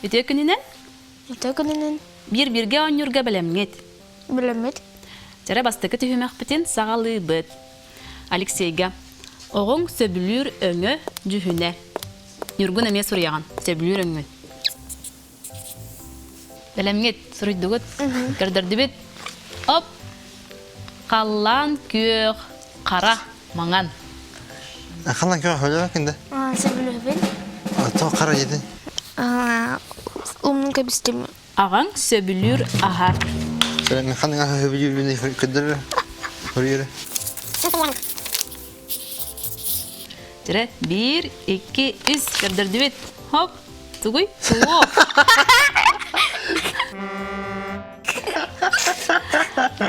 Үтүө күнүнэн. Үтүө күнүнэн. Биир-бииргэ оонньуурга бэлэмҥит. Бэлэммит. Дьэрэ бастакы түһүмэхпитин саҕалыыбыт. Алексейга. Оҕоҥ сөбүлүүр өҥө дьүһүнэ. Ньургун эмиэ суруйаҕын. Сөбүлүүр өҥҥүн. Бэлэмҥит, суруйдугут, көрдөрдүбүт. Оп! Халлаан күөх, хара, маҥан. Халлаан күөх хөлөбө кинде? Сөбүлүүбүн. То хара дедин. Умнун кэбистим. Аҕаҥ сөбүлүүр аһа. Мен ханнык аһы сөбүлүүрбүн көрдөрөр. Көрүөрэ. Тире, биир, икки, үс көрдөрдүбүт. Хоп, тугуй? Суох.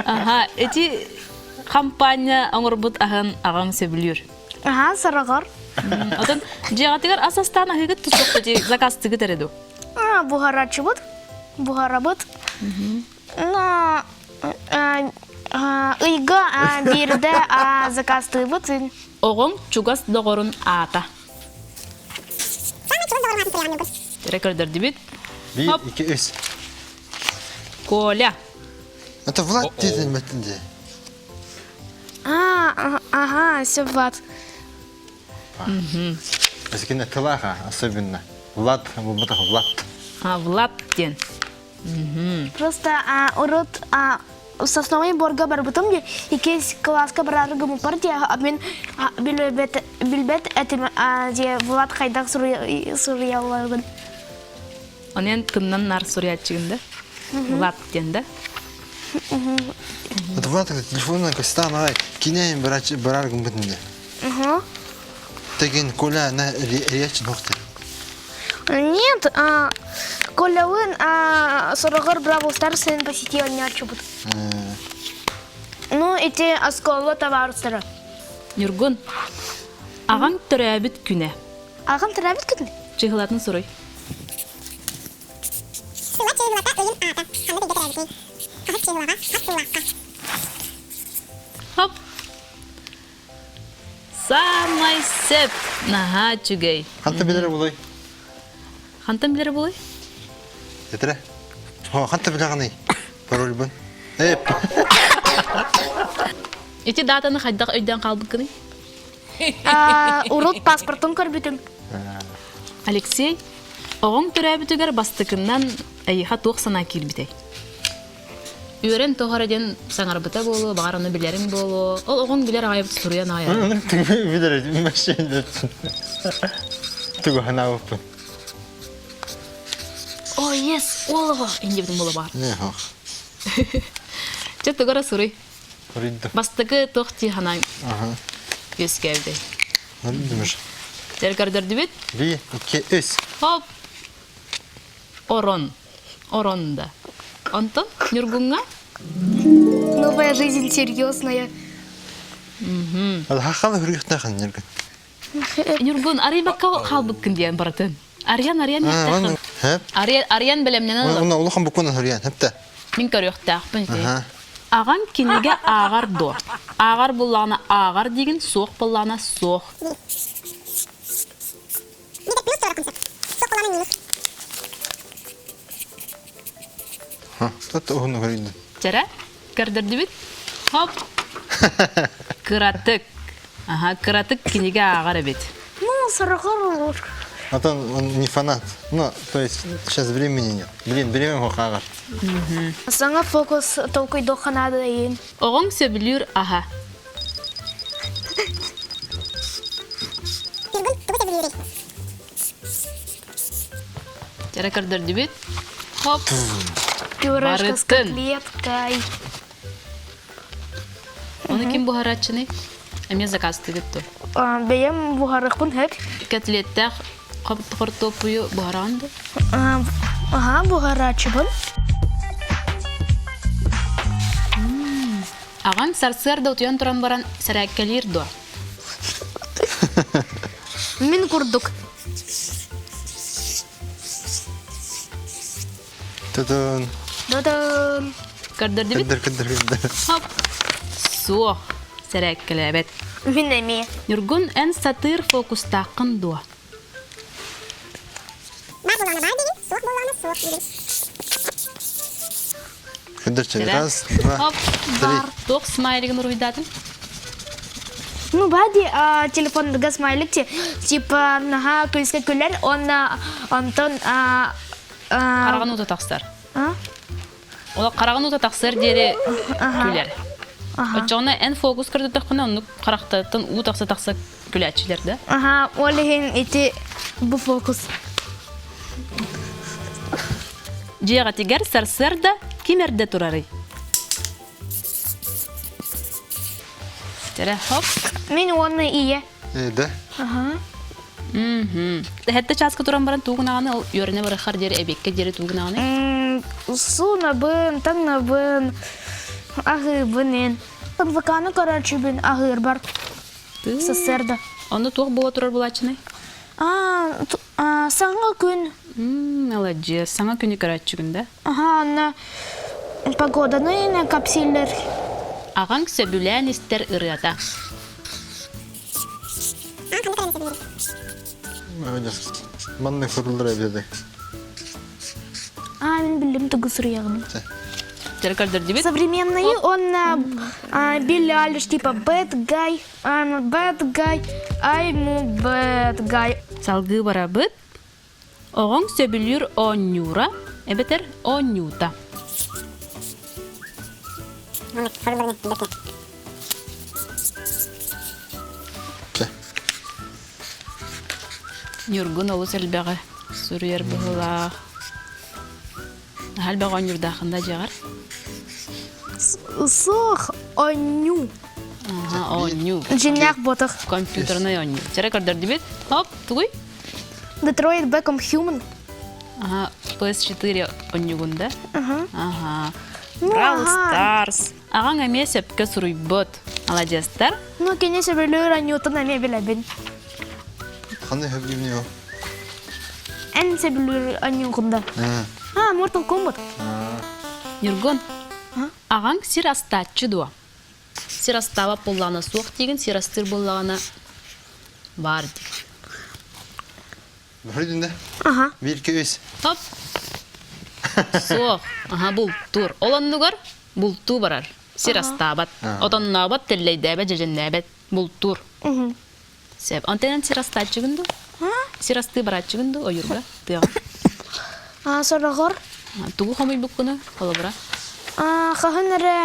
Аха, эти хампаанньа оҥорбут аһын аҕаҥ сөбүлүүр. Аха, сороҕор. Отон дьиэҕитигэр ас астаан аһыыгыт тусуохпут заказтыгыт эрэ дуу? Буһараччыбыт, буһарабыт. Но ыйга биирдэ заказтыыбыт. Оҕоҥ чугас доҕорун аата. Эрэ көрдөрдүбүт. Биир, икки, үс. Коля. Это Влад дедин беттин де. А, ага, все Влад. Бізгіне тылаға особенно. Влад, бұл Влад. А, Влад диэн. Просто урут сосновый борга барбытым де иккис класска барары гымыппар дии мин билбэт билбэт этим дии Влад хайдах суруйалларын. Онен тыннан нар суруйааччыгын да? Влад диэн да? Это Влад телефонунан кыстаан аҕай кинэйин барар гыммытын де. Тегин Коля на речь нохты. Нет, Колялын сороҕор Бравл Старс по сети оонньооччубут. Ну, эти осколо табаарыстара. Ньургун, аҕаҥ төрөөбүт күнэ. Аҕам төрөөбүт күнэ? Чыһылатын суруй. Хоп! Саамай сөп! Наһаа үчүгэй. Хантан билэрэ булай? Хантан билэрэ булай? Этэрэ. Хо, хантан билэҕиний? Парольбун. Эп. Ити датаны хайдах өйдөөн хаалбыккыный? Урут паспортун көрбүтүм. Алексей, оҕоҥ төрөөбүтүгэр бастакыннан эйиэхэ туох санаа киирбитэй? Үөрэн тоҕо эрэ диэн саҥарбыта буолуо, баҕар ону билэриҥ буолуо. Ол оҕоҥ билэр аҕайбыт суруйан аҕай. Билэр Тугу санаабыппын. О, yes, ол оҕо иннибитин буола баар. Не, хох. Чэ, тугу эрэ суруй. Суруйдум. Бастакы туох дии санааҥ Аха. үөскээбитэй? Суруйдум уже. Дьэр көрдөрдүбүт. Биир, икки, үс. Хоп. Орон. Орон да. Онтон Ньургуҥҥа? Новая жизнь серьезная. Хаххала хүрүөхтээх Ньургун. Ньургун, арыйбакка хаалбыккын диэн барытын. Арыйан, арыйан иэхтэххин. Арыйан, арыйан бэлэмнэнэн олор. Уна улахан буккун арыйан, хэптэ. Мин көрүөхтээхпин ити. Аҕаҥ кинигэ ааҕар дуо? Ааҕар буллаҕына ааҕар диигин, суох буллаҕына суох. Тут уһун көрүйдүн. Чэрэ, көрдөрдүбүт. Хоп. Кыратык. Аха, кыратык кинигэ ааҕар эбит. Ну, сороҕор olur. А то он не фанат. Ну, то есть сейчас времени нет. Блин, время ааҕар. Саҥа фокус толкуйдуохха наада иин. Оҕоҥ сөбүлүүр аһа. Дьэрэ көрдөрдүбүт. Хоп. Пюрешка с Барытын. котлеткой. Оны ким буһарааччыный? Эмиэ заказтыгыт дуо? Бэйэм буһарыахпын сөп. Котлеттээх хортуоппуйу буһараҕын дуо? Аха, буһарааччыбын. Аҕаҥ сарсыарда утуйан туран баран сэрээккэлиир дуо? Мин курдук. Тудун. Тудун. Көрдөрдүбүт? Көрдөр, көрдөр, көрдөр. Хоп. Суох. Сэрээккэлээбэт. Мин эмиэ. Ньургун, эн сатыыр фокустааххын дуо? Көрдөрчө раз, два, три. Туох смайлигын уруһуйдаатыҥ? Ну, бади телефонга смайлик те, типа, наһаа күлүскэ күлэр, уонна онтон Хараҕын уута тахсар. Ол хараҕын уута тахсар диэри күлэр. Оччоҕуна эн фокус көрдөтөххүнэ оннук харахтарыттан уу тахса тахса күлээччилэр да? Аха, ол иһин ити бу фокус. Дьиэҕитигэр сарсыарда ким эрдэ турарый? Терэ, хоп. Мин уонна ийэ. Э, да? Аха. Мм. Хэттэ чааска туран баран туугунаҕаны ол үөрэнэ барахар диэри эбиэккэ диэри туугунаҕаны? Суунабын, таҥнабын, аһыыбын эн. НВК-ны көрөөччүбүн аһыырбар сарсыарда. Онно туох буола турар булааччыный? Аа, саҥа күн. Маладьыас, саҥа күнү көрөөччүгүн да? Аха, онно погоданы капсиллер. Аҕаҥ сөбүлээн истэр ырыата. Маннык суруллар эбит Аа, мин биллим тугу суруйаҕын. Дьэ көрдөрдүбүт. Современные он Билли Айлиш типа bad guy, I'm a bad guy, I'm a bad guy. Салгыы барабыт. Оҕоҥ сөбүлүүр оонньуура эбэтэр оонньуута. Ньургун олус элбэҕи суруйар быһыылаах. Наһаа элбэх оонньуурдааххын да дьиэҕэр? Суох, оонньуу. Аха, оонньуу. Дьиҥнээх буотах. Компьютернай оонньуу. Чэрэ көрдөрдүбүт. Хоп, тугуй? Detroit Become Human. Ага, PS4 оонньуугун да? Ага. Ага. Brawl Stars. Аҕаҥ эмиэ сөпкө суруйбут. Маладьыастар. Ну, кини сөбүлүүр оонньуутун эмиэ билэбин. Ханна сөбүлүүр ол? Эн сөбүлүүр оонньуугун да? А, Mortal Kombat. Ньургун, аҕаҥ сир астааччы дуо? Сир астаабат буоллаҕына суох диигин, сир астыыр буоллаҕына баар диир. Бөхрүдүн да? Аха. Биир үс. Топ. Суох. Аха, бултуур. Ол оннугар бултуу барар. Сир астаабат. Отоннообот, тэллэйдээбэт, дьэдьэннээбэт. Бултуур. Сөп. Онтон эн сир астааччыгын дуу? Сир астыы барааччыгын дуу ойуурга, тыаҕа? Сороҕор. Тугу хомуйбуккуна, холобура? Хаһан эрэ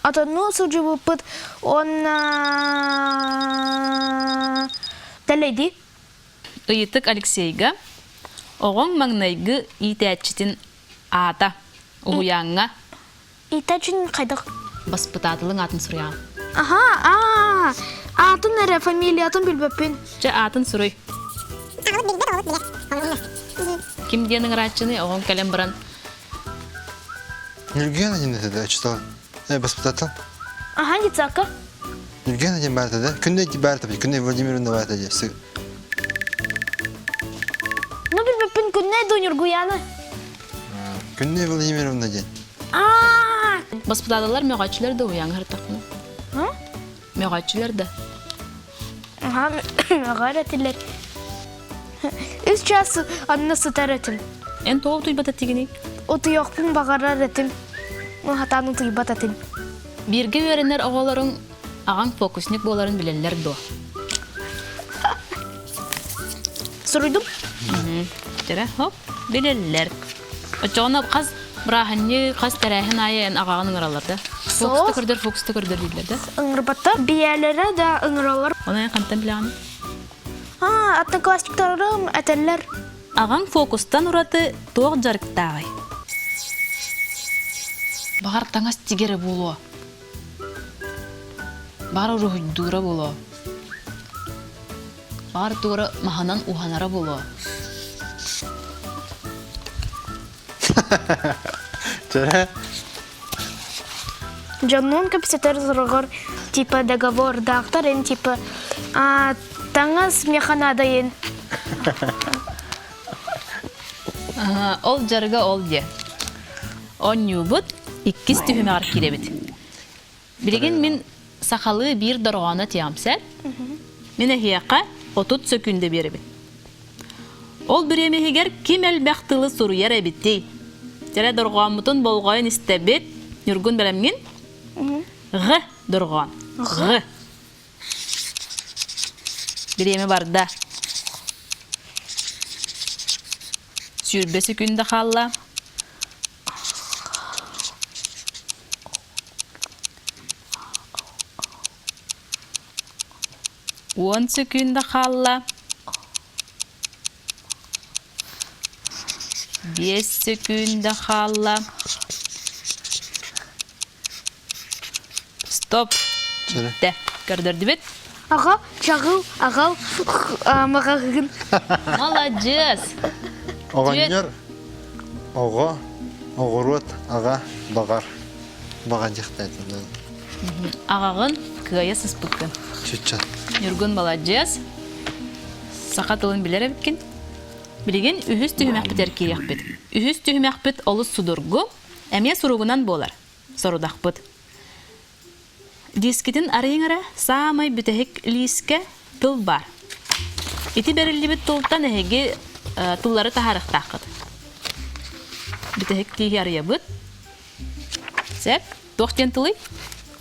отоннуу сылдьыбыппыт уонна тэлэйди. Ыйытык Алексейга оҕоҥ маҥнайгы иитээччитин аата уһуйааҥҥа Иитээччитин хайдах? Баспытаатылыҥ аатын суруйаҕын. Аха, аа, аатын эрэ, фамилиятын билбэппин. Чэ, аатын суруй. Ким диэн ыҥырааччыный, оҕоҥ кэлэн баран Ньургуяна диэн этэ да, читал. Э, баспытаатыл. Аха, детсадка. Ньургуяна диэн баар этэ да? Күннэй баар этэ, Күннэй Владимировна баар этэ дии. Ну, билбэппин, Күннэй дуу Ньургуяна. Күннэй Владимировна диэн. Аа! Баспытааталлар мөҕөөччүлэр да уйааҥ ыһыртахпына. Мөҕөөччүлэр да. Аха, мөҕөр этилэр. Үс час анна сытар этим. Эн тоҕо утуйбат этигиний? Утуйуохпун баҕарар этим. Хатаан утуйбат этим. Бииргэ үөрэнэр оҕолоруҥ аҕаҥ фокусник буоларын билэллэр дуо? Суруйдум. Дьэрэ, хоп, билэллэр. Оччоҕуна хас бырааһынньык, хас тэрээһин аайы эн аҕаҕын ыҥыраллар да? Фокуста көрдөр, фокуста көрдөр дииллэр да? Ыҥырбаттар. Биэлэрэ да ыҥыраллар. Ону эн хантан билэҕиний? Аа, одноклассниктарым этэллэр. Аҕаҥ фокустан ураты туох дьарыктааҕый? Баҕар таҥас тигэрэ буолуо. Баҕар уруһуйдуура буолуо. Баҕар туора маһынан уһанара буолуо. Чэрэ. Дьоннуун кэпсэтэр сороҕор типа договордаахтар эн типа а, таҥас миэхэ наадайын. Ол дьарыга ол диэ. Оонньуубут иккис түһүмэҕэр киирэбит. Билигин мин сахалыы биир дорҕооно тиэҕим сэр. Мин эһиэхэ 30 сөкүүндэ биэрэбин. Ол бириэмэ иһигэр ким элбэх тылы суруйар эбитий? Дьэрэ дорҕооммутун болҕойон истэбит. Ньургун бэлэмҥин? Ҕ дорҕоон. Ҕ. Бириэмэ барда. 20 секунда хаалла. 10 секунда хаалла. 5 секунда хаалла. Стоп. Бүттэ. Көрдөрдүбүт. Аҕа, чаҕыл, аҕал, маҕаһыын. Маладьыас. Оҕонньор, оҕо, оҕуруот, аҕа, баҕар. Баҕа диэхтээтим. Аҕаҕын кыайа сыспыккын. Чучча. Ньургун маладьыас. Саха тылын билэр эбиккин. Билигин үһүс түһүмэхпитигэр киириэхпит. Үһүс түһүмэхпит олус судургу, эмиэ суругунан буолар. Сорудахпыт. Дискитин арыйыҥ эрэ, саамай бүтэһик лиискэ тыл баар. Ити бэриллибит тылтан эһиги тыллары таһаарыахтааххыт. Бүтэһик тииһи арыйабыт. Сөп. Туох диэн тылый?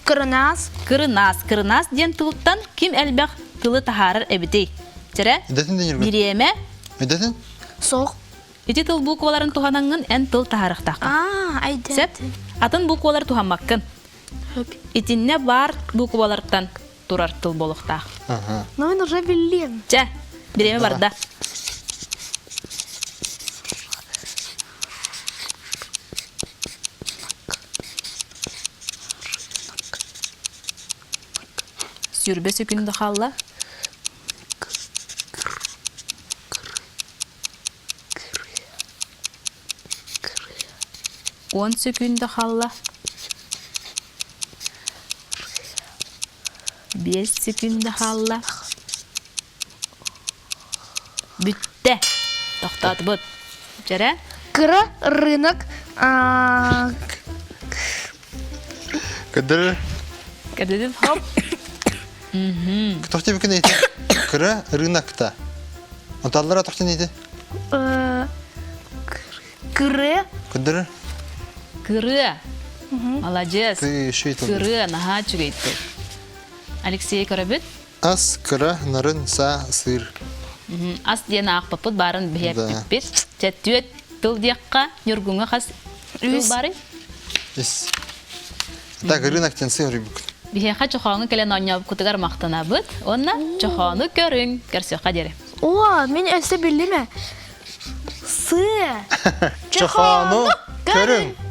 Кырынаас. Кырынаас. Кырынаас диэн тылтан ким элбэх тылы таһаарар эбитий? Чэрэ? Өйдөтүн да Бириэмэ. Өйдөтүн? Суох. Ити тыл букваларын туһанаҥҥын эн тыл таһаарыахтааххын. Аа, айда. Сөп. Атын буквалары туһаммаккын. Итиннэ баар буквалартан турар тыл буолуохтаах. Но он уже билим. Чэ, бириэмэ барда. Сүүрбэ секунда хаалла. 10 секунда хаалла. 5 секунда хаалла. Бүттэ. Тохтоотубут. Дьэрэ. Кыра рынок Кыдыр. Кыдыр хоп. Тохти бүкүн эти. Кыра рынокта. Онталлара тохтин эти. Кыры. Кыдыр. Кырыа. Маладьыас. Ты еще и Кырыа наһаа үчүгэй тыл. Алексей көрөбүт. Ас кыра нарын са сыр. Ас диэн аахпаппыт баарын биһиэппиппит. Чэ түөт тыл диэххэ Ньургуҥҥа хас тыл баарый? Ис. Так рынок тен сыр рыбок. Биһиэхэ чохооҥу кэлэн оонньообуккутугар махтанабыт. Уонна чохоону көрүҥ. Көрсүөххэ диэри. О, мин өссө биллим Сыа. Чохоону көрүҥ.